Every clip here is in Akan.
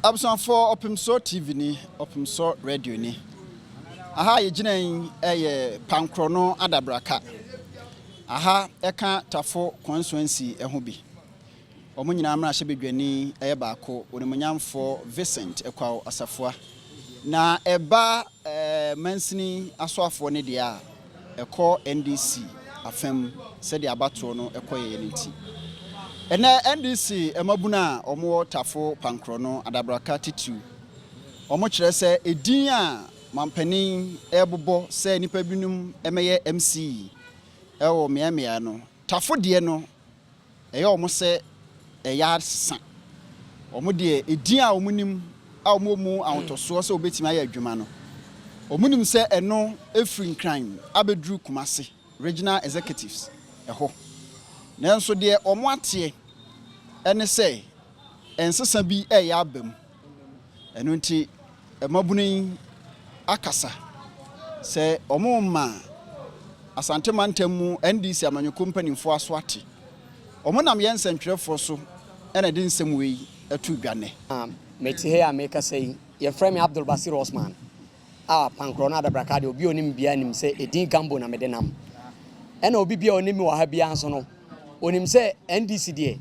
Abusuafoɔ, Ɔpemsoɔ TV ni, Ɔpemsoɔ Radio ni. Aha a yɛgyina yi yɛ Pankorɔno Adabraka. Aha ɛka Tafo constituency ho bi. Wɔn nyinaa mmarahyɛbadwani yɛ baako, Onimuonyamfoɔ Vincent Kwaw Asafoa. Na ɛba mansini asoafoɔ no deɛ a, ɛkɔ NDC afam sɛdeɛ abatoɔ no kɔeɛ no nti. Ɛnnɛ NDC mmabunu a wɔwɔ Tafo Pankorɔno Adabraka titiriw, wɔkyerɛ sɛ edin a mampanin rebobɔ sɛ nnipa binom mmɛyɛ MC wɔ mmeaemmeae no, Tafo deɛ no, ɛyɛ wɔn sɛ ɛyɛ asesa. Wɔn deɛ, edin a wɔnim a wɔwɔ mu ahotɔsoɔ sɛ wɔbɛtumi ayɛ adwuma no, wɔnim sɛ ɛno firi Nkran abɛduru Kumasi Regional Executives hɔ. Nanso deɛ wɔateɛ ne sɛ nsesa bi reyɛ aba mu. Ɛno nti mmabunu yi akasa sɛ wɔrema Asante mantam mu NDC amanyɔkuo mpanimfoɔ aso ate. Wɔnam yɛn nsɛntwerɛfoɔ so na ɛde nsɛm wei to dwa nnɛ. Mete ha yi a merekasa yi, wɔfrɛ me Abdul Basir Osman a Pankorɔ no Adabraka deɛ, obi a onim biara nim sɛ edin Gambo na mede nam. Ɛna obi bi a onim me wɔ ha biara nso no, onim sɛ NDC deɛ,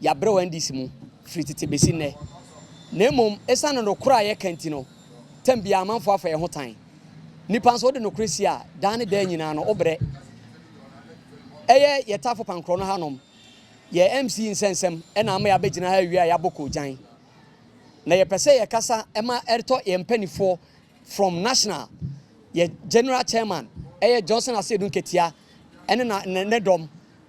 yɛabrɛ wɔ NDC mu firi tete bɛsi nnɛ. Na mmom, ɛsiane nokorɛ a yɛka nti no, tam biara amanfoɔ afa yɛn ho tan. Nipa nso wode nokorɛ si a, daa ne daa nyinaa no, wobrɛ. Ɛyɛ yɛtafo Pankorɔ no hanom, yɛ MC nsɛnsɛm ɛna ama yɛabɛgyina ha awie a yɛabɔ koogyan. Na yɛpɛ sɛ yɛkasa ma ɛretɔ yɛn mpanimfoɔ from national, yɛ general chairman ɛyɛ Johnson Asiedu Nketia ɛne na ne dɔm,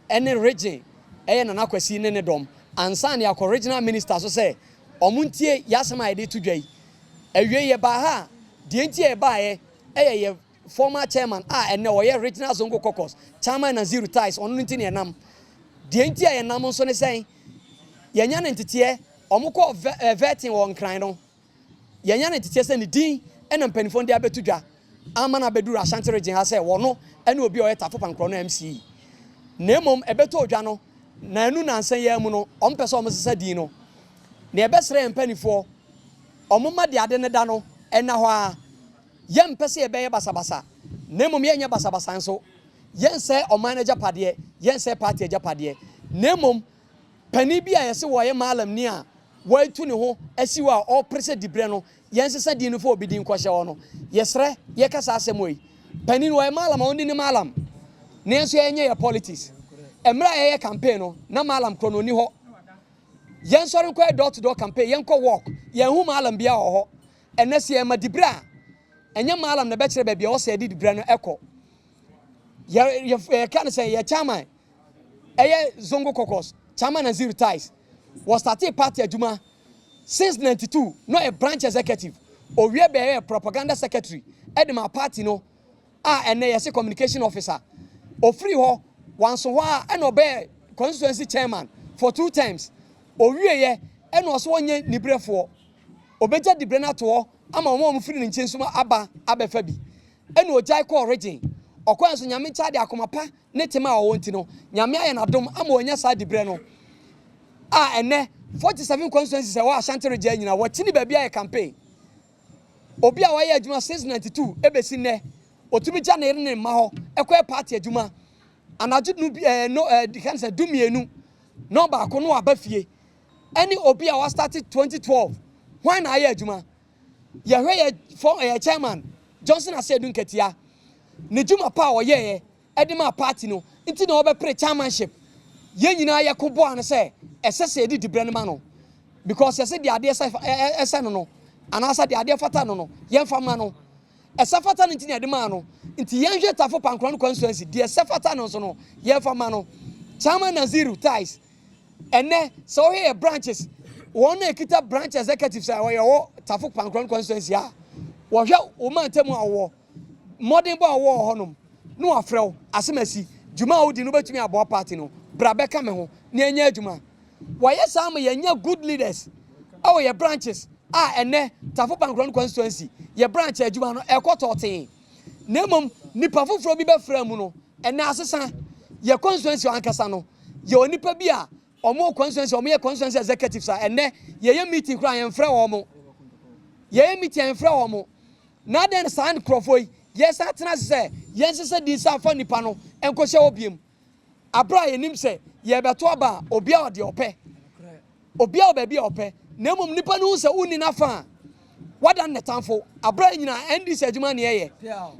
ɛne region ɛyɛ Nana Kwasi ne ne dɔm, ansa na yɛakɔ regional minister so sɛ ɔmo ntie yɛasɛm a yɛde to dwa yi. Awie yɛbaa ha a, deɛ nti a yɛbaeɛ ɛyɛ yɛ former chairman a ɛnɛ ɔyɛ Regional Zongo Caucus Chairman Naziru Tais, ɔno no nti ne yɛnam. Deɛ nti a yɛnam nso ne sɛn, yɛnya ne nteteɛ ɔmo kɔɔ vetting wɔ Nkran no, yɛnya ne nteteɛ sɛ ne din ɛna mpanimfoɔ no de abɛto dwa ama no abɛduru Ashanti Region ha sɛ wɔno ɛne obi a ɔyɛ Tafo Pankorɔ no MC. Na mmom ɛbɛtɔ odwa no na ɛnu nansa yi mu no, ɔmo pɛ sɛ ɔmo sesa din no. Na yɛbɛsrɛ yɛn mpanimfoɔ, ɔmo ma de ade ne da no ɛna hɔ a, yɛmpɛ sɛ yɛbɛyɛ basabasa, na mmom yɛnyɛ basabasa nso, yɛnsɛ ɔman no agyapadeɛ, yɛnsɛ party agyapadeɛ. Na mmom panin bi a yɛsɛ wɔyɛ maalam ni a wɔatu ne ho asi hɔ a ɔrepere sɛ dibrɛ no yɛnsesa din no fa obi din kɔhyɛ hɔ no, yɛsrɛ, yɛka saa asɛm yi, panin no wɔyɛ maalam a, ɔndi ne maalam, na yɛn nso yɛnyɛ yɛ politics. Mmerɛ a yɛyɛ campaign no, na maalam korɔ no ɔni hɔ. Yɛnsɔre nkɔyɛ door to door campaign, yɛnkɔ walk, yɛnhu maalam biara wɔ hɔ. Ɛnɛ sɛ yɛma dibrɛ a, ɛnyɛ maalam na ɛbɛkyerɛ baabi a ɔsɛ yɛde dibrɛ no ɛkɔ. Yɛka no sɛ yɛ chairman ɛyɛ Zongo Caucus Chairman Nazir Tais wɔ startee party adwuma since 92 na ɔyɛ branch executive, owie bɛyɛ propaganda secretary ɛde ma party no a ɛnɛ yɛsɛ communication officer. Ofiri hɔ wanso hɔ a, ɛna ɔbɛyɛ constituency chairman for two times. Owie yɛ ɛna ɔso wɔnyɛ nibrɛfoɔ, obɛgya dibrɛ no ato hɔ ama wɔn a wɔfiri ne nkyɛn so aba abɛfa bi. Ɛna ogyae kɔɔ region. Ɔkɔɛ nso, Nyame nkyɛn de akoma pa ne tema a ɔwɔ nti no, Nyame ayɛ n'adom ama wɔanya saa dibrɛ no a ɛnɛ 47 constituencies a ɛwɔ Ashanti Region nyinaa wɔkyini baabi ayɛ campaign. Obi a wayɛ adwuma since 92 ebesi nnɛ, otumi gya ne yere ne mma hɔ ɛkɔyɛ party adwuma anadwo nu bi no kan sɛ 12 na ɔbaako no aba fie, ɛne obi a wastart 2012, hwan na ayɛ adwuma? Yɛhwɛ yɛ fɔ ɛyɛ chairman Johnson Asiedu Nketia ne dwuma pa a ɔyɛɛ ɛde ma party no nti na ɔbɛpere chairmanship. Yɛn nyinaa yɛko boa no sɛ ɛsɛ sɛ yɛde dibrɛ no ma no, because yɛsɛ deɛ adeɛ sɛ ɛsɛ no anaasɛ deɛ adeɛ fata no, yɛmfa ma no. Ɛsɛ fata no nti na yɛde maa no. Nti yɛnhwɛ Tafo Pankorɔ no constituency, deɛ ɛsɛ fata no nso no, yɛmfa ma no, Chairman Naziru Tais. Ɛnɛ sɛ wɔhwɛ yɛ branches, wɔn na ekita branch executives a wɔyɛ wɔ Tafo Pankorɔ no constituency a, wɔhwɛ wɔn mantam a wɔwɔ, mmɔden bɔ a wɔwɔ hɔnom na wɔafrɛ wo asɛm asi dwuma a wodi no, wobɛtumi aboa party no, bra bɛka me ho na yɛnyɛ adwuma. Wɔyɛ saa ma yɛnya good leaders ɛwɔ yɛ branches a ɛnɛ Tafo Pankorɔ no constituency, yɛ branch adwuma no ɛkɔ tɔɔtee. Na mmom nipa foforɔ bi bɛfrɛ mu no, ɛnɛ asesa yɛ constituency ankasa no, yɛ onipa bi a Wɔn wɔ constituency, wɔn yɛ constituency executives a ɛnnɛ yɛyɛ meeting koraa yɛnfrɛ wɔn. Yɛyɛ meeting a yɛnfrɛ wɔn. Na adɛn na saa nkurɔfoɔ yi yɛsan atena ase sɛ yɛnsesa din san fa nnipa no nkɔhyɛ hɔ biom? Aberɛ a yɛnim sɛ yɛrebɛto aba a obiara wɔ deɛ ɔpɛ. Obiara wɔ baabi a ɔpɛ. Na mmom nnipa no hu sɛ wonni n'afa a, wadan ne tamfo. Aberɛ a yɛn nyinaa NDC adwuma na yɛyɛ.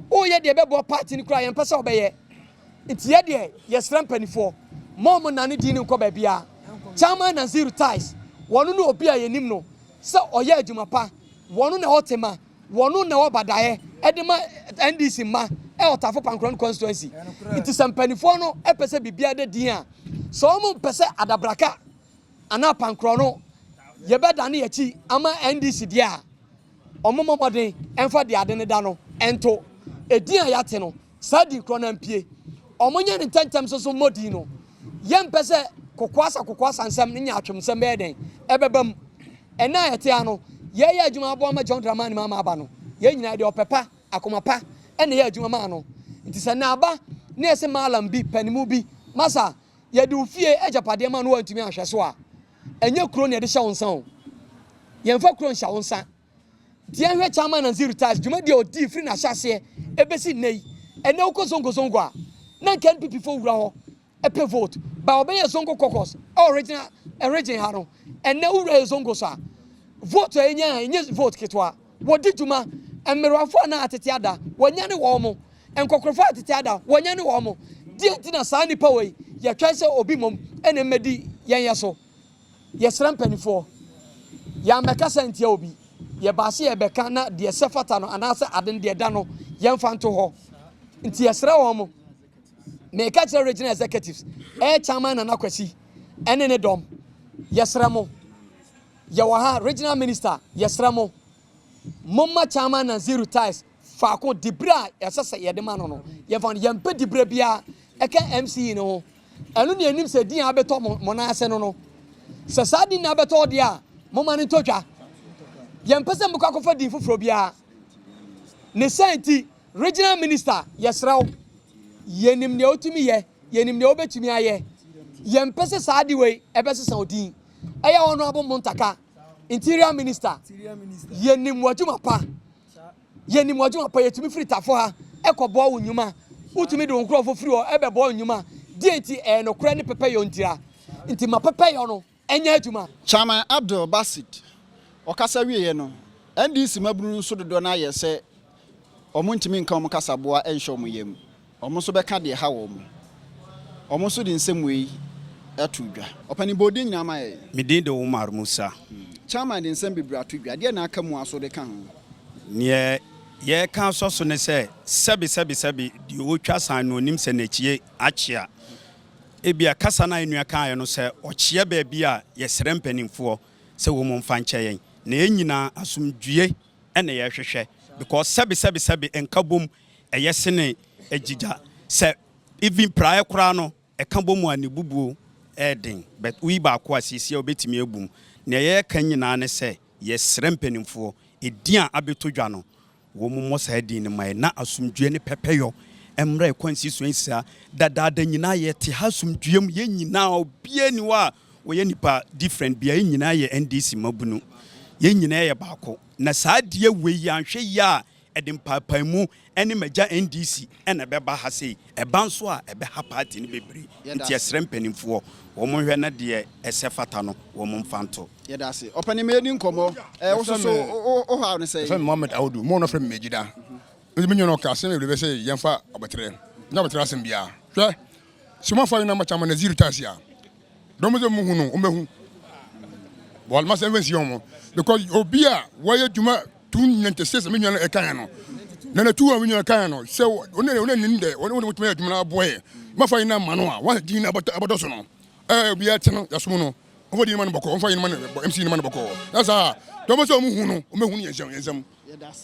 Woyɛ deɛ ɛbɛboa party no koraa a yɛmpɛ sɛ wobɛyɛ. Nti yɛ deɛ yɛsrɛ mpaninfoɔ mma wɔn nnane din no nkɔ baabiara. Chairman Naziru Tais, wɔno ne obi a yɛnim no sɛ ɔyɛ adwuma pa, wɔno na ɛwɔ tema, wɔno na ɛwɔ badaeɛ de ma NDC mma ɛwɔ Tafo Pankorɔno constituency. Nti sɛ mpaninfoɔ no pɛ sɛ biribiara da din a, sɛ wɔn mpɛ sɛ Adabraka anaa Pankorɔno yɛbɛdane yɛakyi ama NDC deɛ a, wɔmmɔ mmɔden mfa deɛ ade no da no nto edin a yɛate no, saa din korɔ no ampue. Wɔnyɛ no ntɛmntɛm nso so mmɔ din no. Yɛmpɛ sɛ kokoasa kokoasa nsɛm ne nyaatwomsɛm bɛyɛ dɛn? Ɛbɛba mu. Ɛnnɛ a yɛte ha no, yɛreyɛ adwuma aboa ma John Dramani Mahama aba no, yɛn nyinaa yɛde ɔpɛ pa, akoma pa na ɛyɛ adwuma maa no. Nti sɛ nnɛ aba na yɛse Mallam bi, panimu bi, Masa, yɛde wo fie agyapadeɛ ma no woantumi anhwɛ so a, Ɛnyɛ kuro na yɛde hyɛ wo nsa o. Yɛmfa kuro nhyɛ wo nsa. Nti yɛnhwɛ Chairman Naziru Tais dwumadi a ɔdii firi n'ahyɛaseɛ ɛbɛsi nnɛ yi. Ɛnnɛ wokɔ Zongo Zongo a, na nka NPP foɔ wura hɔ pɛ vote. But wɔbɛyɛɛ Zongo Caucus ɛwɔ regional region ha no, ɛnnɛ wowura yɛ Zongo so a, vote a yɛnya a ɛnyɛ vote ketewa. Wɔdi dwuma. Mmerewafoɔ a na atete ada, wɔanyane wɔn. Nkɔkorɔfoɔ a atete ada, wɔanyane wɔn. Deɛn nti na saa nnipa wei, yɛtwɛn sɛ obi mmom na mmɛdi yɛn yɛ so? Yɛsrɛ mpanimfoɔ, yɛammɛkasa antia obi. Yɛbaa sɛ yɛrebɛka na deɛ ɛsɛ fata no anaasɛ ade no deɛ ɛda no, yɛmfa nto hɔ. Nti yɛsrɛ wɔn. Meka kyerɛ regional executives, ɛyɛ Chairman Nana Kwasi ɛne ne dɔm, yɛsrɛ mo. Yɛwɔ ha, Regional Minister, yɛsrɛ mo, momma Chairman Naziru Tais faako diberɛ a ɛsɛ sɛ yɛde ma no no, yɛmfa no. Yɛmpɛ diberɛ biara ɛka MCE no ho. Ɛno na yɛnim sɛ din a abɛtɔ mo, mo nan ase no no. Sɛ saa din no abɛtɔ hɔ deɛ a, momma no ntɔ dwa. Yɛmpɛ sɛ mobɛkɔ akɔfa din foforɔ biara. Ne saa nti, Regional Minister, yɛsrɛ wo, yɛnim deɛ wotumi yɛ, yɛnim deɛ wobɛtumi ayɛ. Yɛmpɛ sɛ saa ade wei ɛbɛsesa wo din. Ɛyɛ Honourable Muntaka, Interior Minister, yɛnim w'adwuma pa. Yɛnim w'adwuma pa, yɛtumi firi Tafo ha kɔboa wo nnwuma. Wotumi de wo nkurɔfoɔ firi hɔ bɛboa wo nnwuma. Deɛ nti, ɛyɛ nokorɛ ne pɛpɛyɔ ntira. Nti ma pɛpɛyɔ no nyɛ adwuma. Chairman Abdul Basit, ɔkasa wieɛ no, NDC mmabunu no nso dodoɔ no ara yɛɛ sɛ wɔntumi nka wɔn kasaboa nhyɛ wɔn yam. Wɔn nso bɛka deɛ ɛha wɔn. Wɔn nso de nsɛm wei too dwa. Ɔpanin, bɔ wo din nyinaa ma yɛn. Me din de Umar Musa. Chairman de nsɛm bebree ato dwa. Deɛ na aka mu ara nso wode ka ho? Neɛ yɛreka asɔ so ne sɛ, sɛbe sɛbe sɛbe, deɛ ɔretwa san no ɔnim sɛ n'akyi akyea. Ebia kasa no a yɛn nua kaeɛ no, sɛ ɔkyea baabi a, yɛsrɛ mpanimfoɔ sɛ wɔn mfa nkyɛ yɛn. Na yɛn nyinaa asomdwoeɛ na yɛrehwehwɛ because sɛbe sɛbe sɛbe nkabom ɛyɛ sene agyigya sɛ even praeɛ koraa no ɛka bɔ mu a ne bubuo ɛyɛ den but woyi baako a seesia wobɛtumi abu mu. Nea yɛreka nyinaa ne sɛ yɛsrɛ mpanimfoɔ edin a abɛtɔ dwa no wɔn mmɔ saa din no ma yɛn na asomdwoeɛ ne pɛpɛyɔ mmra yɛn kwan si so nsia dadaada nyinaa yɛte ha asomdwoeɛ mu yɛn nyinaa obiara nni hɔ a wɔyɛ nipa different bia yɛn nyinaa yɛ NDC mmabunu yɛn nyinaa yɛ baako na saa adeɛ wei yɛanhwɛ yie a Ɛde mpaapaemu ne magya NDC na ɛbɛba ha sei. Ɛba nso a, ɛbɛha party no bebree. Nti yɛsrɛ mpanimfoɔ, wɔn nhwɛ na deɛ ɛsɛ fata no, wɔn mfa nto. Yɛda ase. Ɔpanin ma yɛni nkɔmmɔ. Ɛɛ wo nso so wo haw ne sɛn? Yɛfrɛ me Mohammed Audu. Mo na wɔfrɛ me Megyida. Nti me nua no ɔka asɛm bebree bɛ sɛ yɛmfa abɔterɛ. Nyɛ abɔterɛ asɛm biara. Hwɛ, sɛ moafa yɛn na moakyɛ ama Naziru taxi a, Dɔm sɛ muhu no, wɔbɛhu. Wɔn masɛm fɛn si wɔn because obi a wɔyɛ adwuma 296 me nua no ɛkan no na na tu a me nua kan no sɛ wɔn ne wɔn nim dɛ wɔn ne wɔn tumi yɛ adwuma no aboa yɛ mafa yi na ma no a wɔn din na abɔtɔ so no ɛɛ obi ɛte no yasom no wɔn din ma no bɔkɔ wɔn fa yi ma no MC no ma no bɔkɔ na saa dɔm sɛ wɔn hu no wɔn bɛhu no yɛn nsɛm yɛn nsɛm.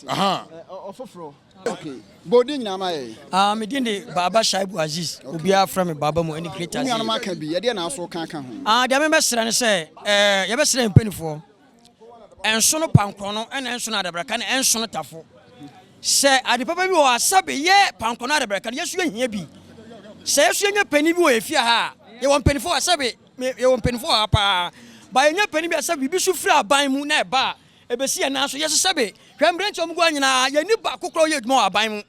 Aha. Ɔfoforɔ. Okay. Bɔ din nyinaa ma yɛn. Ah, me din de Baba Shaibu Aziz. Obiara frɛ me Baba mu ɛne Great Aziz. Nuanom aka bi, ɛdeɛ na aso ka ka ho. Ah, deɛ mebɛsrɛ ne sɛ, eh, yɛbɛsrɛ mpanimfoɔ. Ɛnso no pankorɔ no, ɛna ɛnso no adabraka na ɛnso no tafo. Sɛ ade papa bi wɔ hɔ a, sɛbe yɛ pankorɔ no adabraka no, yɛso yɛhia bi. Sɛ yɛso yɛnya panin bi wɔ yɛ fie ha a, yɛwɔ mpanimfoɔ a sɛbe. me yɛwɔ mpanimfoɔ wɔ ha paa ba yɛnyɛ panin bi a sɛ biribi so firi aban mu na ɛba a ɛbɛsi yɛn nan so yɛsesɛ be hwɛ mmeranteɛ ɔmo gu ha nyinaa yɛnni baako koraa ɔyɛ adwuma wɔ aban mu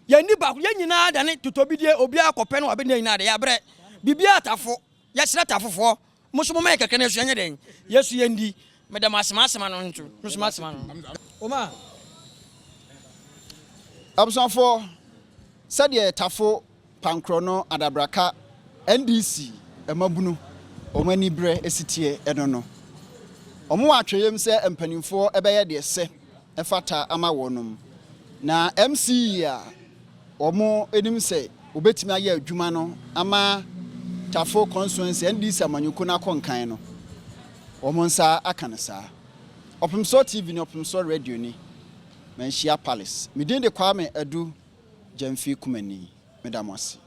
yɛnni baako yɛn nyinaa dane totɔbidie obiara kɔpɛ no wabɛdi nyinaa de yɛabrɛ biribiara atafo yɛsrɛ atafofoɔ mo nso momma yɛ kakra na yɛsu yɛnyɛ dɛn yɛsu yɛndi meda mo ase m'asɛm ano nso nso m'asɛm ano oma. Abusuafoɔ, sɛdeɛ Tafo Pankorɔ no Adabraka NDC mmabunu wɔn ani berɛ si teɛ no no, wɔn wɔ atwɛyam sɛ mpanimfoɔ bɛyɛ deɛ ɛsɛ fata ama wɔnom. Na MC a wɔnim sɛ wɔbɛtumi ayɛ adwuma no ama Tafo constituency NDC amanyɔkuo no akɔ nkan no, wɔn nsa aka no saa. Ɔpemsoɔ TV ne Ɔpemsoɔ Radio ni, Manhyia Palace. Me din de Kwame Adu Gyamfi Kumani. Meda mo ase.